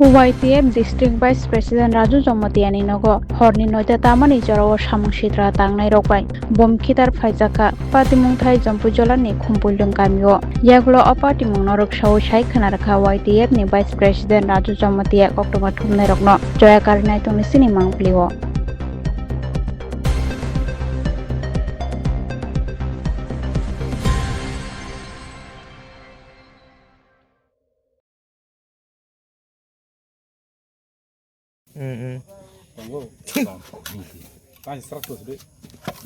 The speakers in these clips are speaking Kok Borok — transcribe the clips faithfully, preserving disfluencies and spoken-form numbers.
Y T F District Vice President Raju Jamatia ni nogo horni noita tamani jorao samung sitra tangnai rok bai bom khitar phaijak kha. Patimungthai Jampuijala ni Khumpuilung kamio. Yagulo o patimung no rwksaui sai khwna rwkha Y T F ni Vice President Raju Jamatia koktwma thumnai rokno joya karinai tongni sini mangpili o. Mm, mm.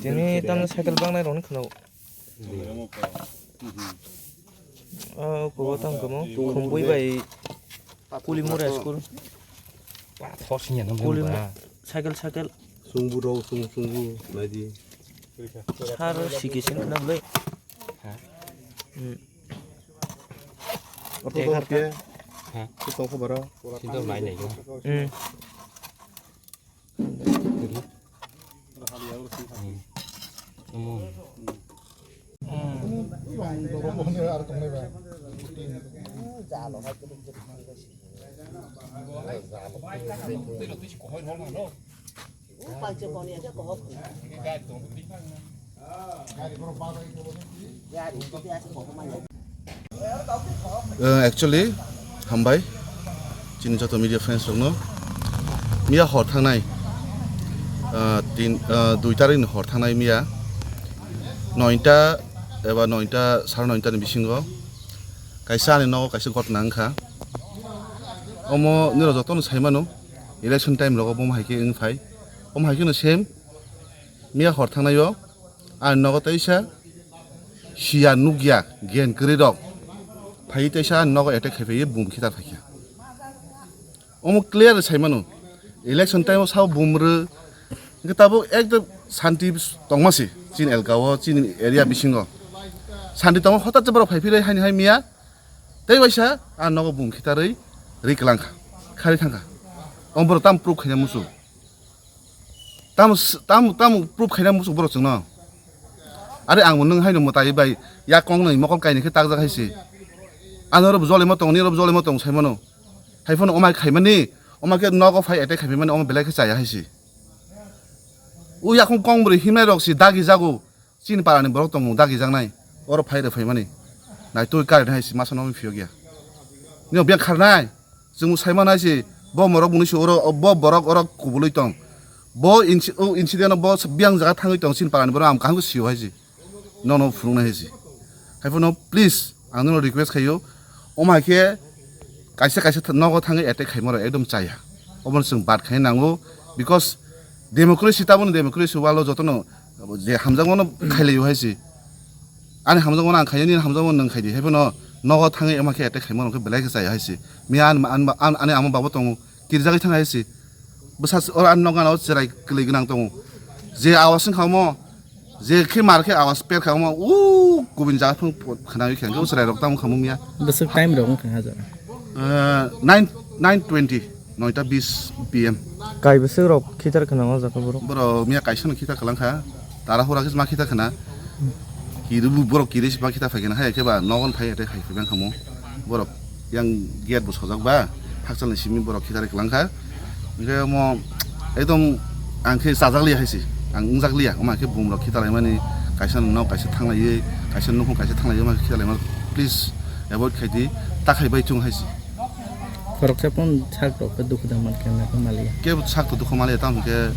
Tini tamno cycle bangnai rokni khwnao. Oh, kubo tang kamo. Khumbui bai Kulimura school. Kulimu-, cycle, cycle. Sungbu rok, sung, sungbu, naidi. Sar sikisin khna bwlai. Ha? Hmm. Ortho tong khe? Ha? Tong khe bara? Sinto mai nai ko. Hmm. Hmm. Omo. Uh, actually, hambai chini joto media friends rokno. Miya hor thangnai, uh, tin, uh, dui tarik ni hor thangnai miya noita eba noita, sare noita ni bisingo kaisa ani nogo kaisa ghotna wngkha. Omo nirok jotono sai mano, election time rogo bo hai khe wng phai. Omo hai kheno same miya hor thangnai o. Ani nogo teisa siya nukya gen kwrwi rok phaiwi teisa ani nogo attack khai phaiwi bum khitar phaikha. Omo clear sai mano, election time o sao bum rw, hwnkhe tabuk ekdom shanti tongma se chini elka o, chini area bisingo shanti tongma, hothat se borok phai phirwi haini hai miya tei waisa ani nogo bum khitarwi rwi kwlangkha, kharwi thangkha. Omo borok tamo proof khaina muchung. Tamo s-, tamo, tamo proof khaina muchung borok chwngno. Are ang bo nwng haino mwtai bai yak kong nwi mokol kainwi khe takjak hai se. Ano oro bo jolima tongo, nini oro bo jolima tongo sai mano. Hai phano omai khaimani, omai khe nogo phai attack khaimani, omo belai khe chaya hai se. O yakung kong bwrwi himnai rok se dagi jago. Chini parani borok tongo dagijaknai, oro phai rw phaimani. Naitugwi current hai se masa nokni phiyok ya. Nini biyang kharnai, chwngno sai manai se, bo morok mwnwi se oro, bo borok oro kubului tong. Bo inci-, o incident o bo biyang jaga thangwi tong, chini parani borok ang kaham khe sio hai se. Nono phunuknai hai se. Hai phano please, ang nono request khaio, omo hai khe kaisa kaisa th-, nogo thangwi attack khaima rok ekdom chaya. Obono chwng bad khai nango, because democracy, tabukni democracy world o jotono je hamjakmano khailaio hai se. Ani hamjakmano ang khaio, nini hamjakmano nwng khaidi, hai phano nogo thangwi omo khe attack khaima rok khe belai khe chaya hai se. Miya ani, ani, ani, ani ama babo tongo, kirijagwi thang hai se. Bwsa oro ani nok gana o cherai kwlwi gwnang tongo. Je awas wngkha omo, je khe mar khe awas per kha omo, u kubun jaga phung khwnawi khe, hwnkhe o chwrai rok tamo khamung ya. Bwswk time rok wngkha ha jora? Eh, nine, nine twenty, noita bis P M. Kai bwswk rok khitar khna o jaga borok? Borok miya kaisa no khitar kwlang kha, tara hura khe ma khitar khna. Kiri bu borok kiri si ma khitar phai khna, hai khe ba nogon phai ate khai phai bang khamu. Borok yang gate bo sojak ba, hakchal ni simi borok khitar kwlang kha. Hingke omo ekdom ang khe chajak liya hai se, ang wngjak liya, omo hai khe bumrok khitalai mani, kaisa nok kaisa thanglaiwi, kaisa nukhung kaisa thanglaiwi, omo hai khe khitalai mani, please avoid khai di, ta khai bai thung hai se. Khoroksa pon sak rok khe dukhu da man khe na khe maliya. Kebo sak to dukhu maliya, tamo hingke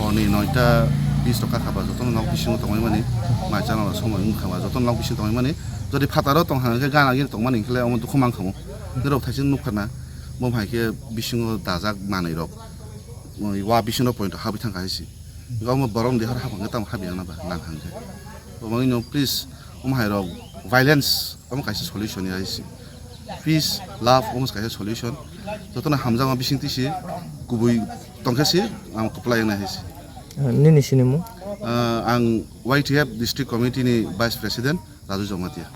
horni noita bis rok kakha ba jotono nok bisingo tongwi mani, mai chana rok somoi wngkha ba jotono nok bisingo tongwi mani, jodi phataro tong hang khe gana gini tong mani hingkhe le omo dukhu mang khamu. Norok thaising nukha na, bo hai khe bisingo dajak manwi rok, wa bisingo point habwi thangkha hai se. Omo borok ni dehor hapang khe tamo habya na ba nang hang khe. Omo ino please, omo hai rok violence omo kaisa solution ya hai se. Peace, love omo kaisa solution. Jotono hamjakma bising twi se kubui tong khe se ang kwplai wngnai hai se. Nini sinimung? Ah, ang Y T F District Committee ni Vice President Raju Jamatia.